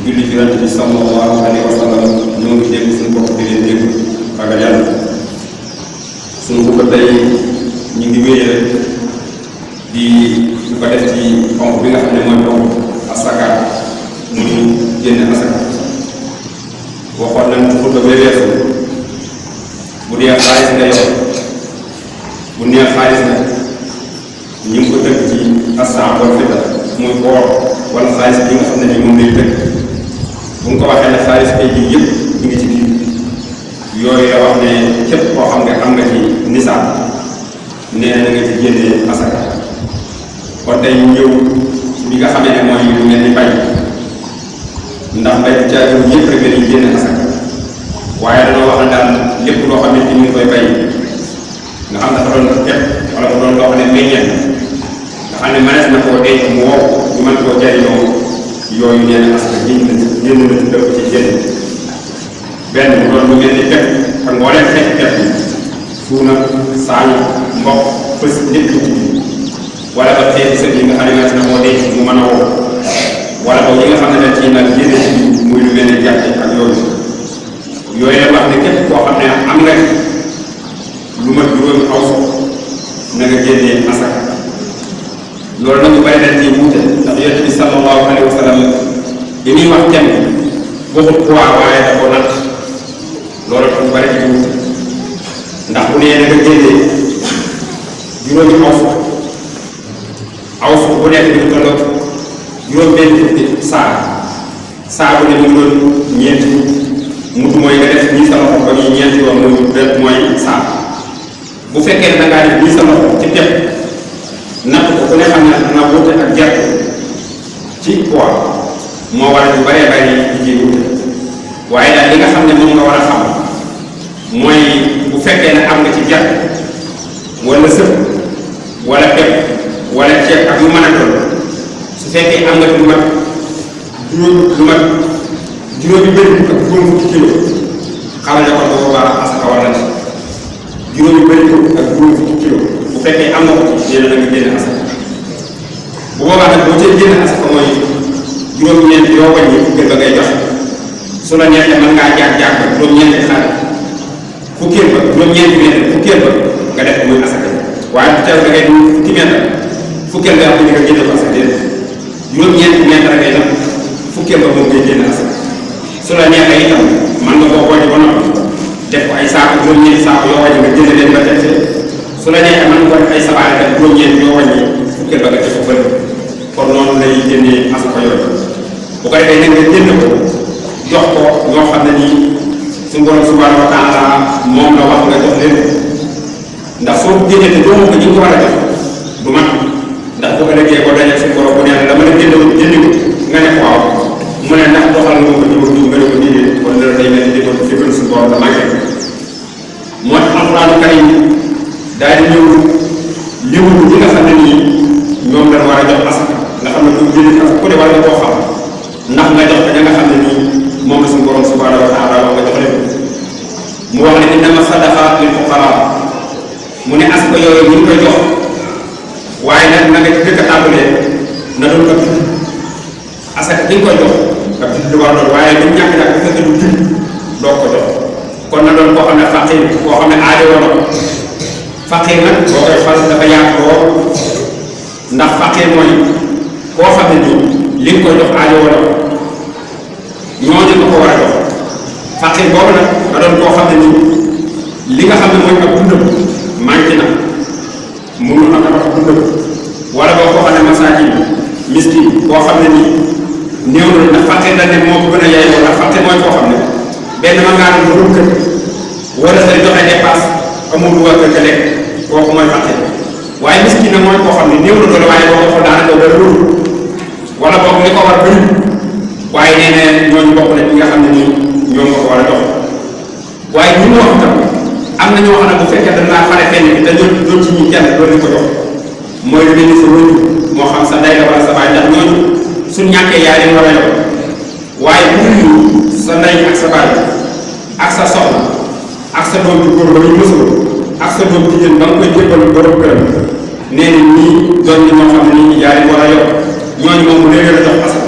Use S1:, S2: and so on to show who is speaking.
S1: di julli ci Yonent bi sallallahu alayhi wa sallam ñoo ngi dégg suñu bopp di leen dégg ragal yàlla. suñu ko tey ñu ngi wéy rek di ko def ci ponk bi nga xam ne mooy ponk asaka muy génne asaka. waxoon nañ ci xutba bee weesu bu dee xaalis nga yor bu nee xaalis nag ñu ngi ko tënk ci as-sa'ab wal fidda muy boor wala xaalis bi nga xam ne ni moom lay tënk bu nga ko waxee ne xaalis tey jii yëpp ñu ngi ci biir yooyu la wax ne képp koo xam ne am nga ci nisaab nee na nga ci génnee asaka. kon tey ñëw bi nga xamee ne mooy lu mel ni bay ndax mbay ca yëpp rek dañuy génne asaka waaye dañoo wax ne daal lépp loo xam ne ni ñu ngi koy bay nga xam dafa doon teg wala mu doon loo xam ne meññeent nga xam ne mënees na koo denc mu wow ñu mën koo jariñoo yooyu nee na asaka génn na ci dëpp ci génn benn mu doon lu mel ni pepp ak mbooleem xeeti pepp suuna saañu mboq fës lépp ci biir wala ba xeeti sëb yi nga xam ne mënees na koo denc mu mën a wow wala boog yi nga xam ne dañ ciy nag génne ci muy lu mel ni gerte ak yooyu la wax ne képp koo xam ne am nga lu mat juróomi aw na nga génnee asaka. loolu nag ñu bari dañ ciy wuute ndax Yonent bi sallallahu alayhi wa sallam li muy wax kenn waxut poids waaye da ko natt loolu tax ñu bari ci wuute ndax bu nee na nga génnee juróomi aw bu nekk ñu tolloog juróom benn fukki saa bu ne mu doon ñeenti mutu mooy nga def nii sa loxo ba ñuy ñeenti yoon mooy saa bu fekkee ne da ngaa def nii sa loxo ci pepp natt ko ku ne xam ne na wute ak gerte ci poids moo war a ñu baree bari di ciy wute waaye daal li nga xam ne moom nga war a xam mooy bu fekkee ne am nga ci gerte wala sëb wala pepp wala ceeb ak yu mën a doon su fekkee am nga ci lu mat juróomi bëri ak juróom fukki kilo xamal ne kon boobu baax asaka war na ci juróomi bëri ak juróom fukki kilo bu fekkee am nga ko ci nee na nga génne asaka. bu boobaa nag boo cee génne asaka mooy juróom-ñeent yoo wàññi fukkeel ba ngay joxe su la neexee mën ngaa jaar ba juróom-ñeenti xaar fukkeel ba juróom-ñeenti mètre fukkeel ba nga def ko muy asaka waaye bu teew da ngay fukki mètre fukkeel nga am ni nga génne ko asaka déedéet juróom-ñeenti mètre ngay def fukkeel ba moom ngay génne asaka. su la neexee itam mën nga koo wàññi ba noppi def ko ay saako juróom-ñeenti saako yoo wàññi nga jënd leen ba teg su la neexee mën nga ko def ay sabaale def juróom-ñeenti yoo wàññi fukkeel ba nga def ko bëri kon noonu lay génnee asaka yooyu bu ko defee nag nga jënd ko jox ko ñoo xam ne nii suñu borom subhanahu wa taala moom la wax nga jox leen ndax soo génnee te doomu ko ñi ko war a jox du mat ndax bu ko defee ko dajee suñu borom bu nee la dama la jënd ko nga ne ko waaw mu ne ndax doxal nga ko jiw nga ne ko déedéet kon loolu day mel ni déggoo déggoo suñu borom da manqué moo tax alxuraanu karim daal di ñëw limu ñi nga xam ne nii ñoom lañ war a jox asaka nga xam ne bu jëlee asaka ku ne war nga koo xam ndax nga jox ko ña nga xam ne nii moom la suñu borom subhanahu wa taala wax nga jox leen mu wax ne innama sadaqaat lil fuqara mu ne asaka yooyu ñu ngi koy jox waaye nag na nga dëkk a tàmbalee na doon ab jullit asaka ki nga koy jox ab jullit lu war a doon waaye lu ñàkk nag bu fekkee du jullit doo ko jox kon na doon koo xam ne faqir koo xam ne aajowoo na faqir nag boo koy fal dafa yaatu lool ndax faqir mooy koo xam ne nii li nga koy jox aajowoo na ñooñu nga ko war a jox faqir boobu nag na doon koo xam ne nii li nga xam ne mooy ab dundam manqué na mënul am dafa ab dundam wala boo koo xam ne masaakin miskin koo xam ne nii néew na ndax faqir dañ ne moo ko gën a yaay ndax faqir mooy koo xam ne benn ma ngaa doon borom kër wala say joxe dépasse amul lu war kër lekk kooku mooy faqir waaye miskin nag mooy koo xam ne néew na doole waaye boo ko xool daanaka dara loolu wala boog li ko war bëri waaye nee na ñooñu bokk na ñi nga xam ne nii ñoom nga ko war a jox waaye ñi mu wax tam am na ñoo xam ne bu fekkee dañ laa xale fenn bi te ñoo ci ñi kenn loolu ko jox mooy lu mel ni sa wëñu moo xam sa ndey la wala sa baay ndax ñooñu suñ ñàkkee yaa leen war a yor waaye bu ñu sa ndey ak sa baay ak sa soxna ak sa doom ju góor ba ñu mësul ak sa doom jigéen ba nga koy jébbal borom këram nee na ñii doon ñi moo xam ne nit ñi yaa leen war a yor ñooñu moom bu léegi la jox asaka